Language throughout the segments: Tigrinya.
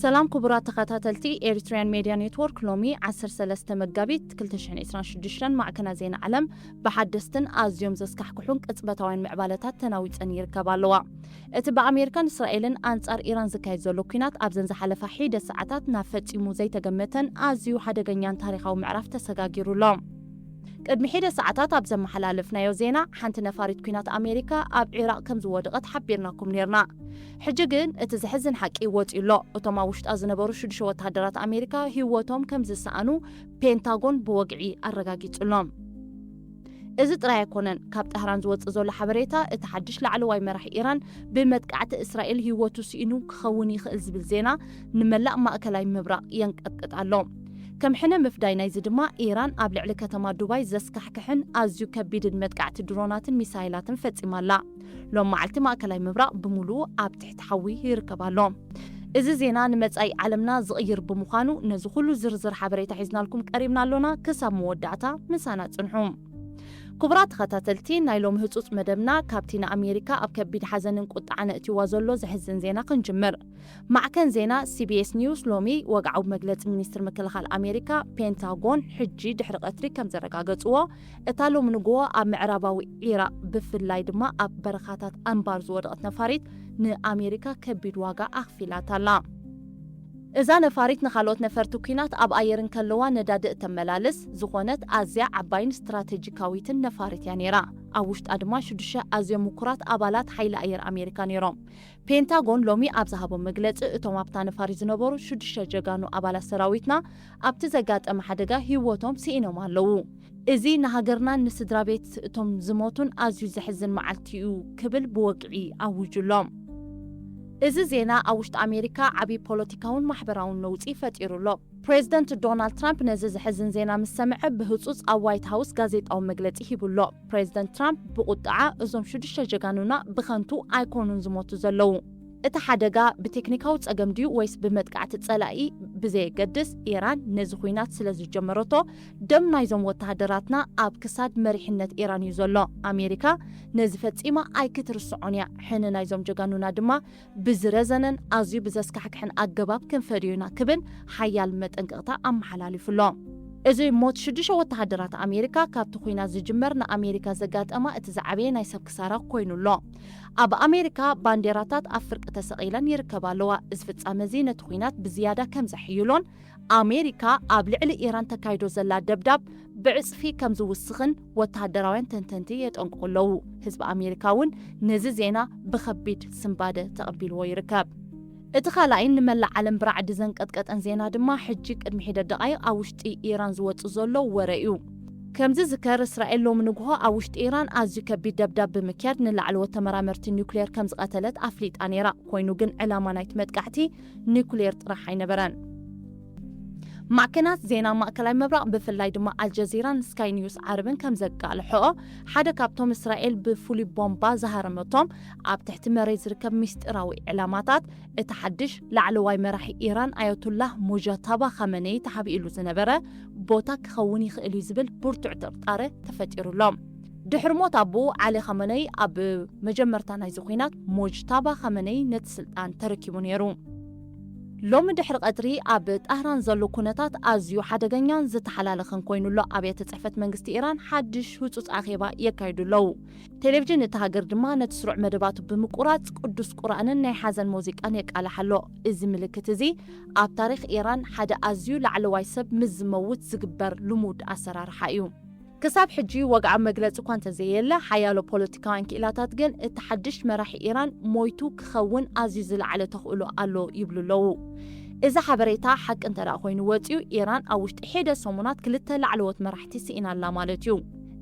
ሰላም ክቡራት ተኸታተልቲ ኤሪትሪያን ሜድያ ኔትወርክ፣ ሎሚ ዓሰርተ ሰለስተ መጋቢት ክልተ ሽሕን ዕስራን ሽዱሽተን ማዕከና ዜና ዓለም ብሓደስትን ኣዝዮም ዘስካሕክሑን ቅጽበታውያን ምዕባለታት ተናዊጸን ይርከባ ኣለዋ። እቲ ብኣሜሪካን እስራኤልን ኣንጻር ኢራን ዝካየድ ዘሎ ኲናት ኣብዘን ዝሓለፋ ሒደ ሰዓታት ናብ ፈጺሙ ዘይተገመተን ኣዝዩ ሓደገኛን ታሪኻዊ ምዕራፍ ተሰጋጊሩ ኣሎ። ቅድሚ ሒደ ሰዓታት ኣብ ዘመሓላለፍናዮ ዜና፣ ሓንቲ ነፋሪት ኲናት ኣሜሪካ ኣብ ዒራቕ ከም ዝወደቐት ሓቢርናኩም ኔርና። ሕጂ ግን እቲ ዘሕዝን ሓቂ ወጺኡ ኣሎ። እቶም ኣብ ውሽጣ ዝነበሩ ሽዱሽተ ወተሃደራት ኣሜሪካ ህይወቶም ከም ዝሰኣኑ ፔንታጎን ብወግዒ ኣረጋጊጹ ኣሎ። እዚ ጥራይ ኣይኮነን። ካብ ጠህራን ዝወጽእ ዘሎ ሓበሬታ፣ እቲ ሓድሽ ላዕለዋይ መራሒ ኢራን ብመጥቃዕቲ እስራኤል ህይወቱ ስኢኑ ክኸውን ይኽእል ዝብል ዜና ንመላእ ማእከላይ ምብራቕ የንቀጥቅጥ ኣሎ። ከም ሕነ ምፍዳይ ናይዚ ድማ፣ ኢራን ኣብ ልዕሊ ከተማ ዱባይ ዘስካሕክሕን ኣዝዩ ከቢድን መጥቃዕቲ ድሮናትን ሚሳይላትን ፈጺማ ኣላ። ሎም መዓልቲ ማእከላይ ምብራቕ ብምሉኡ ኣብ ትሕቲ ሓዊ ይርከብ ኣሎ። እዚ ዜና ንመጻኢ ዓለምና ዝቕይር ብምዃኑ፣ ነዚ ኩሉ ዝርዝር ሓበሬታ ሒዝናልኩም ቀሪብና ኣሎና። ክሳብ መወዳእታ ምሳና ጽንሑ። ክቡራት ተኸታተልቲ፣ ናይ ሎሚ ህጹጽ መደብና ካብቲ ንኣሜሪካ ኣብ ከቢድ ሓዘንን ቁጥዓን ኣእትይዋ ዘሎ ዘሕዝን ዜና ክንጅምር። ማዕከን ዜና ሲቢኤስ ኒውስ ሎሚ ወግዓዊ መግለጺ ሚኒስትሪ ምክልኻል ኣሜሪካ ፔንታጎን ሕጂ ድሕሪ ቀትሪ ከም ዘረጋገጽዎ፣ እታ ሎሚ ንግሆ ኣብ ምዕራባዊ ዒራቕ ብፍላይ ድማ ኣብ በረኻታት ኣንባር ዝወደቐት ነፋሪት ንኣሜሪካ ከቢድ ዋጋ ኣኽፊላታ ኣላ። እዛ ነፋሪት ንኻልኦት ነፈርቲ ኲናት ኣብ ኣየር እንከለዋ ነዳዲ እተመላልስ ዝኾነት ኣዝያ ዓባይን ስትራተጂካዊትን ነፋሪት እያ ነይራ። ኣብ ውሽጣ ድማ ሽዱሽተ ኣዝዮም ምኩራት ኣባላት ሓይሊ ኣየር ኣሜሪካ ነይሮም። ፔንታጎን ሎሚ ኣብ ዝሃቦ መግለጺ፣ እቶም ኣብታ ነፋሪት ዝነበሩ ሽዱሽተ ጀጋኑ ኣባላት ሰራዊትና ኣብቲ ዘጋጠመ ሓደጋ ህይወቶም ስኢኖም ኣለዉ። እዚ ንሃገርናን ንስድራ ቤት እቶም ዝሞቱን ኣዝዩ ዘሕዝን መዓልቲ እዩ ክብል ብወግዒ ኣዊጁ ኣሎ። እዚ ዜና ኣብ ውሽጢ ኣሜሪካ ዓቢ ፖለቲካውን ማሕበራውን ነውጺ ፈጢሩ ኣሎ። ፕሬዚደንት ዶናልድ ትራምፕ ነዚ ዘሕዝን ዜና ምስ ሰምዐ፣ ብህጹጽ ኣብ ዋይት ሃውስ ጋዜጣዊ መግለጺ ሂቡ ኣሎ። ፕሬዚደንት ትራምፕ ብቑጥዓ፣ "እዞም ሽዱሽተ ጀጋኑና ብኸንቱ ኣይኮኑን ዝሞቱ ዘለዉ። እቲ ሓደጋ ብቴክኒካዊ ጸገም ድዩ ወይስ ብመጥቃዕቲ ጸላኢ ብዘየገድስ፣ ኢራን ነዚ ኲናት ስለ ዝጀመረቶ፣ ደም ናይዞም ወተሃደራትና ኣብ ክሳድ መሪሕነት ኢራን እዩ ዘሎ። ኣሜሪካ ነዚ ፈጺማ ኣይክትርስዖን እያ። ሕነ ናይዞም ጀጋኑና ድማ ብዝረዘነን ኣዝዩ ብዘስካሕክሕን ኣገባብ ክንፈድዮ ኢና" ክብል ሓያል መጠንቀቕታ ኣመሓላሊፉ ኣሎ። እዚ ሞት ሽዱሽተ ወተሃደራት ኣሜሪካ ካብቲ ኲናት ዝጅመር ንኣሜሪካ ዘጋጠማ እቲ ዝዓበየ ናይ ሰብ ክሳራ ኮይኑ ኣሎ። ኣብ ኣሜሪካ ባንዴራታት ኣብ ፍርቂ ተሰቒለን ይርከባ ኣለዋ። እዚ ፍጻመ እዚ ነቲ ኲናት ብዝያዳ ከም ዘሕይሎን ኣሜሪካ ኣብ ልዕሊ ኢራን ተካይዶ ዘላ ደብዳብ ብዕጽፊ ከም ዝውስኽን ወተሃደራውያን ተንተንቲ የጠንቅቑ ኣለዉ። ህዝቢ ኣሜሪካ እውን ነዚ ዜና ብኸቢድ ስንባደ ተቐቢልዎ ይርከብ። እቲ ካልኣይን ንመላእ ዓለም ብራዕዲ ዘንቀጥቀጠን ዜና ድማ ሕጂ ቅድሚ ሒደት ደቓይቕ ኣብ ውሽጢ ኢራን ዝወጽእ ዘሎ ወረ እዩ። ከም ዝዝከር፣ እስራኤል ሎሚ ንግሆ ኣብ ውሽጢ ኢራን ኣዝዩ ከቢድ ደብዳብ ብምክያድ ንላዕለዎት ተመራመርቲ ኒውክሌር ከም ዝቐተለት ኣፍሊጣ ነይራ። ኮይኑ ግን ዕላማ ናይቲ መጥቃዕቲ ኒውክሌር ጥራሕ ኣይነበረን። ማዕከናት ዜና ማእከላይ ምብራቕ ብፍላይ ድማ ኣልጀዚራን ስካይ ኒውስ ዓረብን ከም ዘቃልሐኦ፣ ሓደ ካብቶም እስራኤል ብፍሉይ ቦምባ ዝሃረመቶም ኣብ ትሕቲ መሬት ዝርከብ ምስጢራዊ ዕላማታት፣ እቲ ሓድሽ ላዕለዋይ መራሒ ኢራን ኣያቱላህ ሞጃታባ ኻመነይ ተሓቢእሉ ዝነበረ ቦታ ክኸውን ይኽእል እዩ ዝብል ብርቱዕ ጥርጣረ ተፈጢሩ ኣሎ። ድሕሪ ሞት ኣቦኡ ዓሊ ኻመነይ፣ ኣብ መጀመርታ ናይዚ ኲናት ሞጅታባ ኻመነይ ነቲ ስልጣን ተረኪቡ ነይሩ። ሎሚ ድሕሪ ቀትሪ ኣብ ጣህራን ዘሎ ኩነታት ኣዝዩ ሓደገኛን ዝተሓላለኸን ኮይኑ ኣሎ። ኣብያተ ጽሕፈት መንግስቲ ኢራን ሓድሽ ህጹጽ ኣኼባ የካይዱ ኣለዉ። ቴሌቪዥን እታ ሃገር ድማ ነቲ ስሩዕ መደባቱ ብምቁራጽ ቅዱስ ቁርኣንን ናይ ሓዘን ሙዚቃን የቃልሕ ኣሎ። እዚ ምልክት እዚ ኣብ ታሪኽ ኢራን ሓደ ኣዝዩ ላዕለዋይ ሰብ ምስ ዝመውት ዝግበር ልሙድ ኣሰራርሓ እዩ። ክሳብ ሕጂ ወግዓዊ መግለጺ እኳ እንተዘየለ፣ ሓያሎ ፖለቲካውያን ክኢላታት ግን እቲ ሓድሽ መራሒ ኢራን ሞይቱ ክኸውን ኣዝዩ ዝለዓለ ተኽእሎ ኣሎ ይብሉ ኣለዉ። እዚ ሓበሬታ ሓቂ እንተ ደኣ ኮይኑ ወጺኡ፣ ኢራን ኣብ ውሽጢ ሒደት ሰሙናት ክልተ ላዕለዎት መራሕቲ ስኢና ኣላ ማለት እዩ።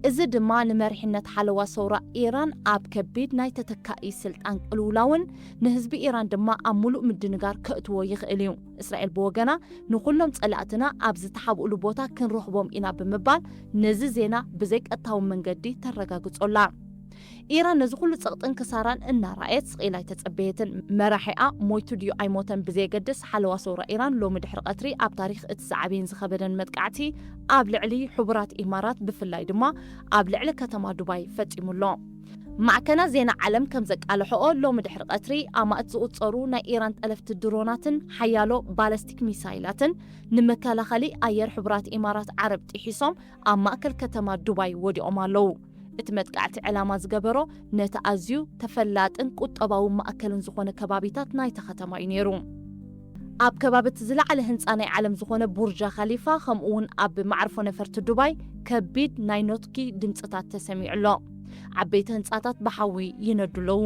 እዚ ድማ ንመሪሕነት ሓለዋ ሰውራ ኢራን ኣብ ከቢድ ናይ ተተካኢ ስልጣን ቅልውላውን ንህዝቢ ኢራን ድማ ኣብ ምሉእ ምድንጋር ከእትዎ ይኽእል እዩ። እስራኤል ብወገና፣ "ንኹሎም ጸላእትና ኣብ ዝተሓብኡሉ ቦታ ክንረኽቦም ኢና" ብምባል ነዚ ዜና ብዘይቀጥታዊ መንገዲ ተረጋግጾ ኣላ። ኢራን ነዚ ኩሉ ጸቕጥን ክሳራን እናረኣየት ስቕ ኢላ ኣይተጸበየትን። መራሒኣ ሞይቱ ድዩ ኣይሞተን ብዘየገድስ፣ ሓለዋ ሰውራ ኢራን ሎሚ ድሕሪ ቀትሪ ኣብ ታሪኽ እቲ ዝዓበየን ዝኸበደን መጥቃዕቲ ኣብ ልዕሊ ሕቡራት ኢማራት፣ ብፍላይ ድማ ኣብ ልዕሊ ከተማ ዱባይ ፈጺሙ ኣሎ። ማዕከናት ዜና ዓለም ከም ዘቃልሐኦ፣ ሎሚ ድሕሪ ቀትሪ ኣማእት ዝቑጸሩ ናይ ኢራን ጠለፍቲ ድሮናትን ሓያሎ ባለስቲክ ሚሳይላትን ንመከላኸሊ ኣየር ሕቡራት ኢማራት ዓረብ ጥሒሶም ኣብ ማእከል ከተማ ዱባይ ወዲቖም ኣለዉ። እቲ መጥቃዕቲ ዕላማ ዝገበሮ ነቲ ኣዝዩ ተፈላጥን ቁጠባዊ ማእከልን ዝኾነ ከባቢታት ናይታ ከተማ እዩ ነይሩ። ኣብ ከባቢ እቲ ዝለዓለ ህንጻ ናይ ዓለም ዝኾነ ቡርጃ ኸሊፋ፣ ከምኡ እውን ኣብ መዓርፎ ነፈርቲ ዱባይ ከቢድ ናይ ኖትኪ ድምጽታት ተሰሚዑ ኣሎ። ዓበይቲ ህንጻታት ብሓዊ ይነዱ ኣለዉ።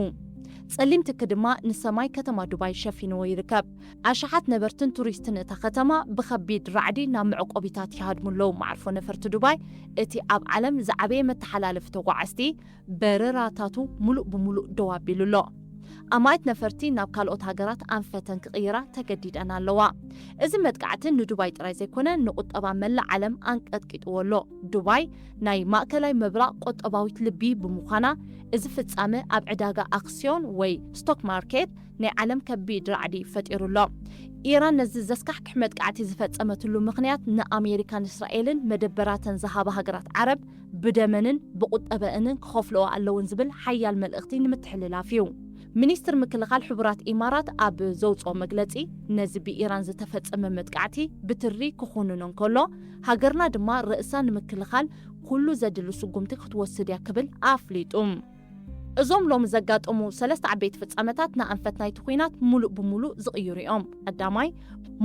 ጸሊም ትኪ ድማ ንሰማይ ከተማ ዱባይ ሸፊንዎ ይርከብ። ኣሽሓት ነበርትን ቱሪስትን እታ ከተማ ብኸቢድ ራዕዲ ናብ መዕቆቢታት ይሃድሙ ኣለዉ። መዓርፎ ነፈርቲ ዱባይ፣ እቲ ኣብ ዓለም ዝዓበየ መተሓላለፊ ተጓዓዝቲ፣ በረራታቱ ሙሉእ ብሙሉእ ደው ኣቢሉ ኣሎ። ኣማኢት ነፈርቲ ናብ ካልኦት ሃገራት ኣንፈተን ክቕይራ ተገዲደን ኣለዋ። እዚ መጥቃዕቲ ንዱባይ ጥራይ ዘይኮነ፣ ንቁጠባ መላእ ዓለም ኣንቀጥቂጥዎ ኣሎ። ዱባይ ናይ ማእከላይ ምብራቕ ቁጠባዊት ልቢ ብምዃና፣ እዚ ፍጻመ ኣብ ዕዳጋ ኣክስዮን ወይ ስቶክ ማርኬት ናይ ዓለም ከቢድ ራዕዲ ፈጢሩ ኣሎ። ኢራን ነዚ ዘስካሕክሕ መጥቃዕቲ ዝፈጸመትሉ ምኽንያት፣ ንኣሜሪካን እስራኤልን መደበራተን ዝሃባ ሃገራት ዓረብ ብደመንን ብቁጠበእንን ክኸፍልኦ ኣለውን ዝብል ሓያል መልእኽቲ ንምትሕልላፍ እዩ። ሚኒስትር ምክልኻል ሕቡራት ኢማራት ኣብ ዘውፅኦ መግለፂ፣ ነዚ ብኢራን ዝተፈጸመ መጥቃዕቲ ብትሪ ክኹንኖ እንከሎ፣ ሃገርና ድማ ርእሳ ንምክልኻል ኩሉ ዘድሊ ስጉምቲ ክትወስድ እያ ክብል ኣፍሊጡ። እዞም ሎሚ ዘጋጠሙ ሰለስተ ዓበይቲ ፍጻመታት ንኣንፈት ናይቲ ኲናት ሙሉእ ብሙሉእ ዝቕይሩ እዮም። ቀዳማይ፣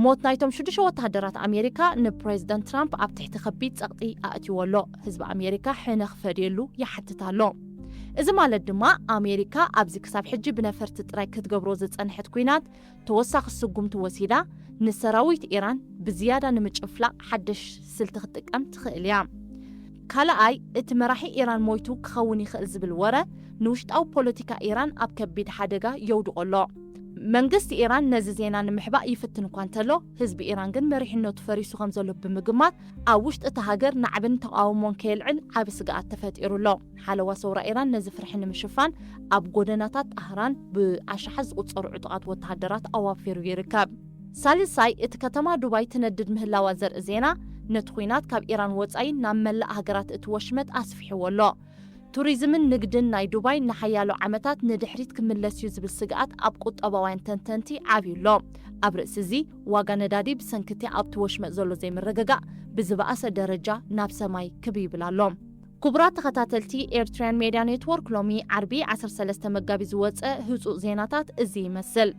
ሞት ናይቶም ሽዱሽተ ወተሃደራት ኣሜሪካ ንፕሬዚደንት ትራምፕ ኣብ ትሕቲ ከቢድ ጸቕጢ ኣእትይዎ ኣሎ። ህዝቢ ኣሜሪካ ሕነ ክፈድየሉ ይሓትት ኣሎ። እዚ ማለት ድማ ኣሜሪካ ኣብዚ ክሳብ ሕጂ ብነፈርቲ ጥራይ ክትገብሮ ዝጸንሐት ኲናት ተወሳኺ ስጉምቲ ወሲዳ ንሰራዊት ኢራን ብዝያዳ ንምጭፍላቕ ሓደሽ ስልቲ ክትጥቀም ትኽእል እያ። ካልኣይ፣ እቲ መራሒ ኢራን ሞይቱ ክኸውን ይኽእል ዝብል ወረ ንውሽጣዊ ፖለቲካ ኢራን ኣብ ከቢድ ሓደጋ የውድቖ ኣሎ። መንግስቲ ኢራን ነዚ ዜና ንምሕባእ ይፍትን እኳ እንተሎ፣ ህዝቢ ኢራን ግን መሪሕነቱ ፈሪሱ ከም ዘሎ ብምግማት፣ ኣብ ውሽጢ እታ ሃገር ናዕብን ተቓውሞን ከየልዕል ዓቢ ስግኣት ተፈጢሩ ኣሎ። ሓለዋ ሰውራ ኢራን ነዚ ፍርሒ ንምሽፋን፣ ኣብ ጎደናታት ጣህራን ብኣሽሓት ዝቑጸሩ ዕጡቓት ወተሃደራት ኣዋፊሩ ይርከብ። ሳልሳይ፣ እቲ ከተማ ዱባይ ትነድድ ምህላዋ ዘርኢ ዜና፣ ነቲ ኲናት ካብ ኢራን ወጻኢ ናብ መላእ ሃገራት እቲ ወሽመጥ ኣስፊሕዎ ኣሎ። ቱሪዝምን ንግድን ናይ ዱባይ ንሓያሎ ዓመታት ንድሕሪት ክምለስ እዩ ዝብል ስግኣት ኣብ ቁጠባውያን ተንተንቲ ዓብዩ ኣሎ። ኣብ ርእሲ እዚ፣ ዋጋ ነዳዲ ብሰንኪ እቲ ኣብቲ ወሽመጥ ዘሎ ዘይምርግጋእ ብዝበኣሰ ደረጃ ናብ ሰማይ ክብ ይብል ኣሎ። ክቡራት ተኸታተልቲ ኤርትራውያን ሜድያ ኔትወርክ፣ ሎሚ ዓርቢ ዓሰርተ ሰለስተ መጋቢት ዝወጸ ህጹጽ ዜናታት እዚ ይመስል።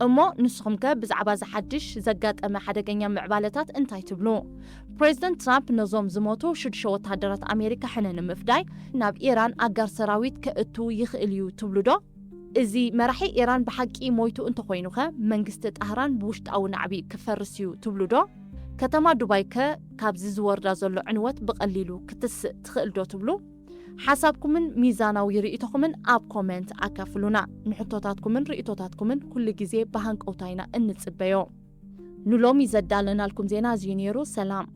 እሞ ንስኹም ከ ብዛዕባ እዚ ሓድሽ ዘጋጠመ ሓደገኛ ምዕባለታት እንታይ ትብሉ? ፕሬዚደንት ትራምፕ ነዞም ዝሞቱ ሽዱሽተ ወተሃደራት ኣሜሪካ ሕነ ንምፍዳይ ናብ ኢራን ኣጋር ሰራዊት ከእቱ ይኽእል እዩ ትብሉ ዶ? እዚ መራሒ ኢራን ብሓቂ ሞይቱ እንተኾይኑኸ መንግስቲ ጣህራን ብውሽጣዊ ናዕቢ ክፈርስ እዩ ትብሉ ዶ? ከተማ ዱባይ ከ ካብዚ ዝወርዳ ዘሎ ዕንወት ብቐሊሉ ክትስእ ትኽእል ዶ ትብሉ? ሓሳብኩምን ሚዛናዊ ርእይቶኹምን ኣብ ኮመንት ኣካፍሉና። ንሕቶታትኩምን ርእይቶታትኩምን ኩሉ ግዜ ብሃንቀውታ ኢና እንጽበዮ። ንሎሚ ዘዳለናልኩም ዜና እዚዩ ነይሩ። ሰላም።